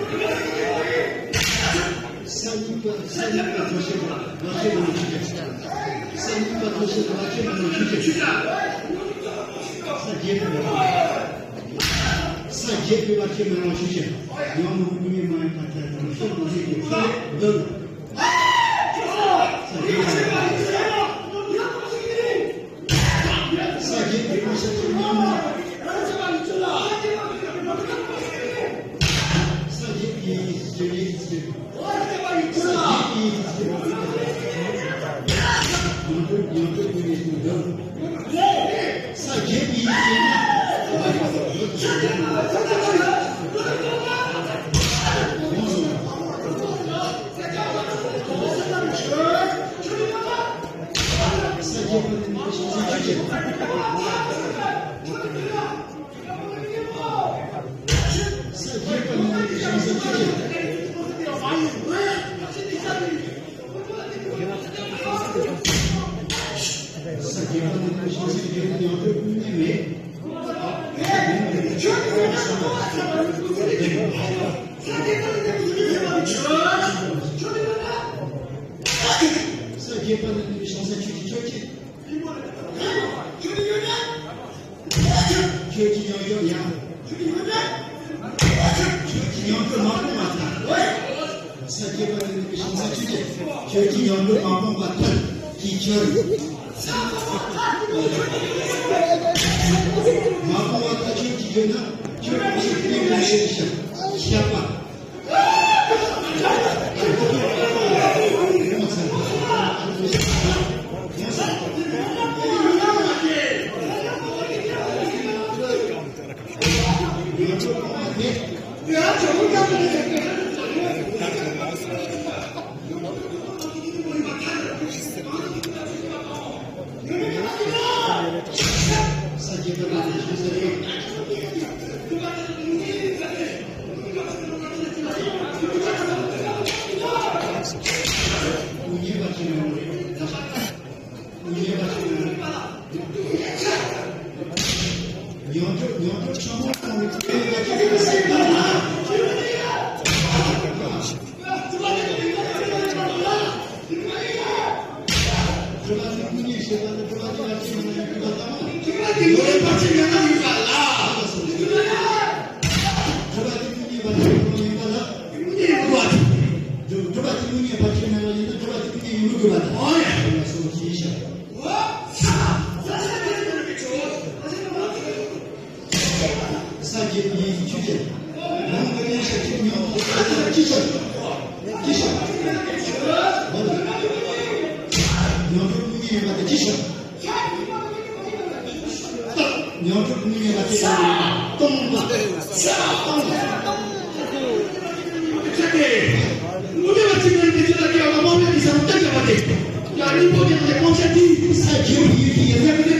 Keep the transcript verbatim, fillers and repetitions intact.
ས་གཉིས་པ་ས་གཉིས་པ་ཐོ་ཤེ་བ་ཤེ་མ་ཤུ་ཅེ། ས་གཉིས་པ་ཐོ་ཤེ་བ་ཤེ་མ་ཤུ་ཅེ། ས་བརྒྱད་པ་ས་བརྒྱད་པའི་བ་ཤེ་མ་ཤུ་ཅེ། ཡང་མོ་ཀུ་མི་མ་ཡང་ཁ་ཐ་དང་ཤོ་མ་ཤེ་ཅེ་ཤོ་ལེ་འདོན། ས་བརྒྱད་པའི་བ་ཤེ་མ་ཤུ་ཅེ། ཁྱོད་ཀྱི་ཡང་ཡོད་ཡ། ཁྱོད་ཀྱི་ཡང་ཡོད་མ་གོང་མ་ཐལ། ས་སྐྱེས་པ་ནི་ནི་ཤིང་ས་ཆུ་ཆེ། ཁྱོད་ཀྱི་ཡང་ཡོད་མ་གོང་མ་ཐལ། ཀྱི་ཁྱོད། མ་གོང་མ་ཐལ་ཁྱོད་ཀྱི་ཡོད་ན་ཁྱོད་ཀྱི་ཤིང་ནི་ནི་ཤིང་ཤ་ཤ་པ། ས་བརྒྱད་པའི་ཡིན་ཆུ་ཆེན། རང་གི་གནས་ཤིང་ཆུ་མྱོང་དུ་ཅི་ཤོག་ཅི་ཤོག་ཉོན་ཐོས་ཀུན་ཉོན་ཡོད་པ་དེ་ཅི་ཤོག་ཉོན་ཐོས་ཀུན་ཉོན་ཡོད་པ་དེ་སྟོང་པ། ས་སྟོང་པ། ས་བརྒྱད་པའི་ཡིན་ཆུ་ཡིན།